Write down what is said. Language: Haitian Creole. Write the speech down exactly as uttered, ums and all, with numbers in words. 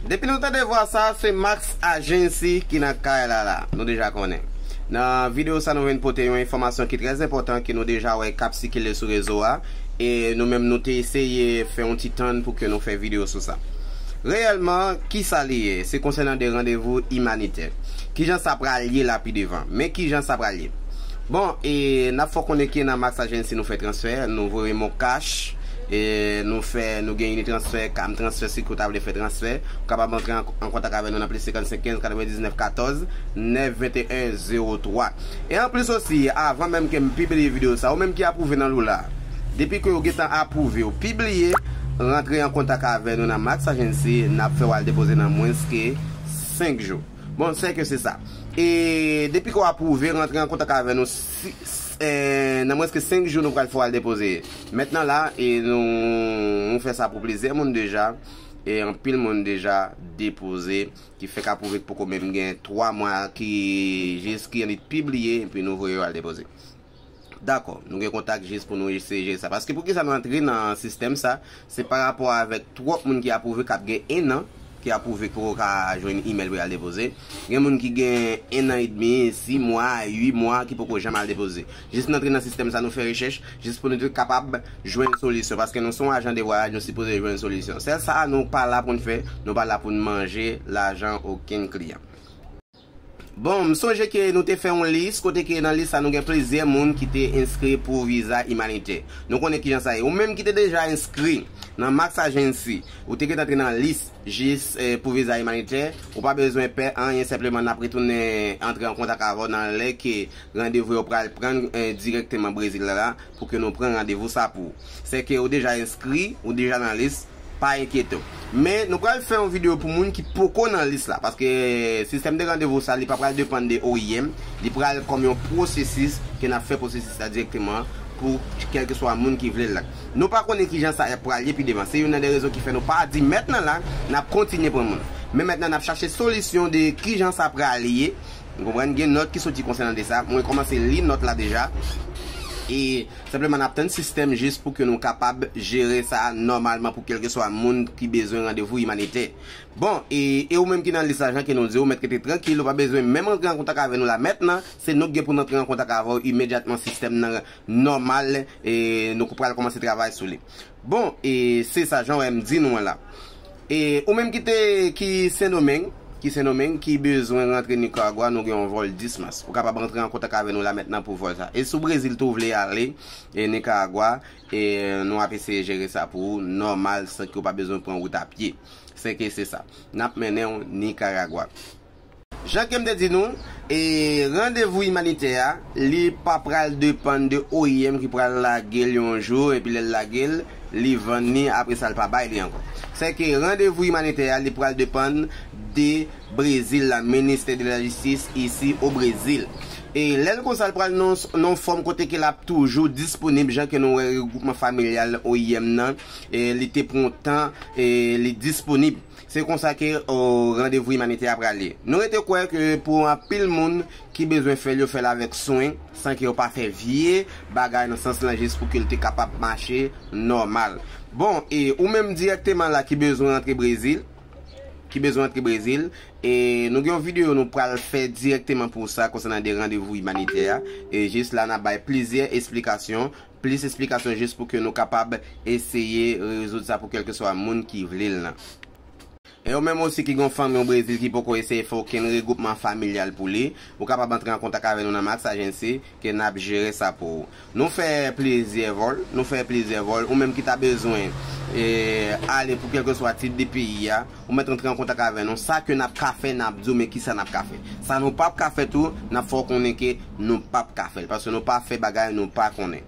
Depi nou tande vwa sa, se Max Agency ki nan kay la la. Nou deja konnen. Nan videyo sa, nou vin pote yon enfòmasyon ki trè enpòtan ke nou deja wè k ap sikile sou rezo a. E nou menm, nou te eseye fè yon ti tann pou ke nou fè videyo sou sa. Reyèlman, ki sa li ye? Se konsènan de randevou imanitè. Kijan sa pral ye la pi devan? Men kijan sa pral ye? Bon, e n ap fè w konnen ke nan Max Agency nou fè transfè, nou voye Moncash, e nou fè, nou gen Unitransfer, Cam Transfer, si ke w ta vle fè transfè, ou kapab antre an, an kontak avè nou nan plis senkannsenk kenz katrevendiznèf katòz nèf venteyen zewo twa. E anplis osi, avan menm ke m pibliye videyo sa, ou menm ki apwouve nan lou la, depi ke yo gentan apwouve, yo pibliye, rantre an kontak avè nou nan Max Agency, n ap fè w al depoze nan mwens ke senk jou. Bon, sè ke se sa. E depi ke w apwouve, rantre an kontak avè nou si, s- e, nan mwens ke senk jou, nou pral fè w al depoze. Mentnan la, e nou, nou fè sa pou plizyè moun deja, e anpil moun deja depoze, ki fèk apwouve, ki poko menm gen twa mwa, ki jis ki annik pibliye, epi nou voye yo al depoze. Dakò, nou gen kontak jis pou nou eseye jere sa. Paske poukisa nou antre nan sistèm sa, se pa rapò avèk twòp moun ki apwouve, k ap gen en an, ki apwouve, ki poko ka jwenn imèl pou y al depoze. Gen moun ki gen en an edmi, sis mwa, uit mwa, ki poko janm al depoze. Jis nou antre nan sistèm sa, nou fè rechèch, jis pou nou te kapab jwenn solisyon. Paske nou se yon ajan de vwayaj, nou sipoze jwenn solisyon. Sèl sa, nou pa la pou n fè, nou pa la pou n manje lajan okenn kliyan. Bon, m sonje ke nou te fè yon lis, kote ke nan lis sa nou gen plizyè moun ki te enskri pou viza imanitè. Nou konnen kijan sa ye. Ou menm ki te deja enskri nan Max Agency, ou te gentan antre nan lis jis, eh, pou viza imanitè, ou pa bezwen pè anyen, senpleman n ap retounen antre an kontak avè w nan lè ke randevou yo pral pran, eh, dirèkteman Brezil la, pou ke nou pran randevou sa pou ou. Sè ke ou deja enskri, ou deja nan lis, pa enkyete w. Men, nou pral fè yon videyo pou moun ki poko nan lis la, paske sistèm de randevou sa, li pa pral depann de O I M, li pral kòm yon pwosesis ke n ap fè pwosesis la dirèkteman pou kèlkeswa moun ki vle l la. Nou pa konnen kijan sa pral ye pi devan. Se youn nan de rezon ki fè nou pa di mentnan la, n ap kontinye pran moun. Men mentnan, n ap chache solisyon de kijan sa pral ye. Ou konprann, gen nòt ki soti konsènan de sa. Mwen kòmanse li nòt la deja. E senpleman, n ap tann sistèm jis pou ke nou kapab jere sa nòmalman pou kèlkeswa moun ki bezwen randevou imanitè. Bon, e, e ou menm ki nan lis la, jan ke nou di, ou mèt rete trankil, ou pa bezwen menm antre an kontak avè nou la mentnan. Se nou ki gen pou n antre an kontak avè w imedyatman sistèm nan nòmal, e nou pral kòmanse travay sou li. Bon, e se sa, jan w wè m di nou an la. E ou menm ki te, ki Sendomeng, ki Sendomeng, ki bezwen rantre Nikaragwa, nou gen yon vòl dis mas. Ou kapab rantre an kontak avè nou la mentnan pou vòl sa. E si w Brezil tou w vle ale, e Nikaragwa, e nou ap eseye jere sa pou ou nòmal, san ke w pa bezwen pran wout a pye. Sè ke se sa. N ap mennen w Nikaragwa. Jan ke m te di nou, e randevou imanitè a, li pa pral depann de O I M ki pral lage l yon jou, epi lè l lage l, li vann li, apre sa, l pa bay li ankò. Sè ke randevou imanitè a, li pral depann de Brezil la, Ministère de la Justice ici au Brésil. E lè l konsa, l pral nan, nan yon fòm kote ke l ap toujou disponib, jan ke nou wè regwoupman familyal O I M nan, e li te pran tan, e li disponib. Se konsa ke, o, randevou imanitè a pral ye. Nou rete kwè ke pou anpil moun ki bezwen fè l, yo fè l avèk swen, san ke yo pa fè vye bagay nan sans lan jis pou ke l te kapab mache nòmal. Bon, e ou menm dirèkteman la ki bezwen rantre Brezil, ki bezwen rantre Brezil, e nou gen yon videyo nou pral fè dirèkteman pou sa konsènan de randevou imanitè a. E jis la, n ap bay plizyè esplikasyon, plis esplikasyon jis pou ke nou kapab eseye rezoud sa pou kèlkeswa moun ki vle l lan. E ou menm osi ki gen yon fanmi o Brezil ki poko eseye fè okenn regwoupman familyal pou li, ou kapab antre an kontak avè nou nan Max Agency, ke n ap jere sa pou ou. Nou fè plizyè vòl, nou fè plizyè vòl, ou menm ki ta bezwen, e, ale pou kèlkeswa tip de peyi a, ou mèt antre an kontak avè nou. Sa ke n ap ka fè, n ap di w, men kisa n ap ka fè. Sa nou p ap ka fè tou, n ap fè w konnen ke nou p ap ka fè l, paske nou pa fè bagay nou pa konnen.